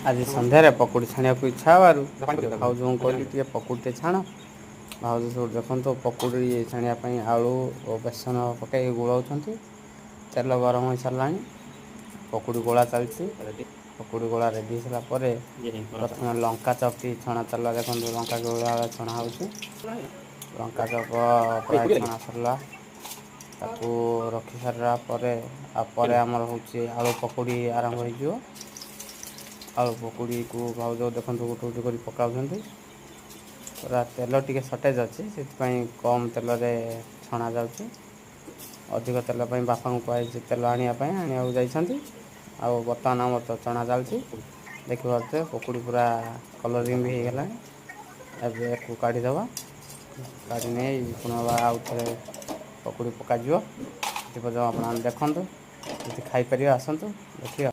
ଆଜି ସନ୍ଧ୍ୟାରେ ପକୁଡ଼ି ଛାଣିବାକୁ ଇଚ୍ଛା ହେବାରୁ ଭାଉଜଙ୍କୁ କହିଲି, ଟିକେ ପକୁଡ଼ିଟେ ଛାଣ ଭାଉଜ। ସବୁ ଦେଖନ୍ତୁ, ପକୁଡ଼ି ଛାଣିବା ପାଇଁ ଆଳୁ ଓ ବେସନ ପକାଇ ଗୋଳାଉଛନ୍ତି। ତେଲ ଗରମ ହୋଇସାରିଲାଣି, ପକୁଡ଼ି ଗୋଳା ଚାଲିଛି। ପକୁଡ଼ି ଗୋଳା ରେଡ଼ି ହେଇସାରିଲା ପରେ ପ୍ରଥମେ ଲଙ୍କା ଚପଟି ଛଣା ଚାଲିଲା। ଦେଖନ୍ତୁ, ଲଙ୍କା ଗୋଳା ଛଣା ହେଉଛି। ଲଙ୍କା ଚପ ପ୍ରାୟ ଛଣା ସରିଲା। ତାକୁ ରଖି ସାରିଲା ପରେ ଆଉ ପରେ ଆମର ହେଉଛି ଆଳୁ ପକୁଡ଼ି ଆରମ୍ଭ ହେଇଯିବ। ଆଳୁ ପକୁଡ଼ିକୁ ଭାଉଜ ଦେଖନ୍ତୁ, ଗୋଟେ ଗୋଟେ କରି ପକାଉଛନ୍ତି। ପୁରା ତେଲ ଟିକେ ସର୍ଟେଜ୍ ଅଛି, ସେଥିପାଇଁ କମ୍ ତେଲରେ ଛଣା ଯାଉଛି। ଅଧିକ ତେଲ ପାଇଁ ବାପାଙ୍କୁ କୁହାଯାଇଛି ତେଲ ଆଣିବା ପାଇଁ, ଆଣିବାକୁ ଯାଇଛନ୍ତି। ଆଉ ବର୍ତ୍ତମାନ ଆମର ତ ଛଣା ଚାଲିଛି। ଦେଖିପାରୁଥିବେ, ପକୁଡ଼ି ପୁରା କଲରିଂ ବି ହେଇଗଲାଣି। ଏବେ ୟାକୁ କାଢ଼ିଦେବା। କାଢ଼ି ନେଇ ପୁନର୍ବାର ଆଉ ଥରେ ପକୁଡ଼ି ପକାଯିବ। ସେଥିପର୍ଯ୍ୟନ୍ତ ଆପଣମାନେ ଦେଖନ୍ତୁ। ଯଦି ଖାଇପାରିବେ, ଆସନ୍ତୁ ଦେଖିବା।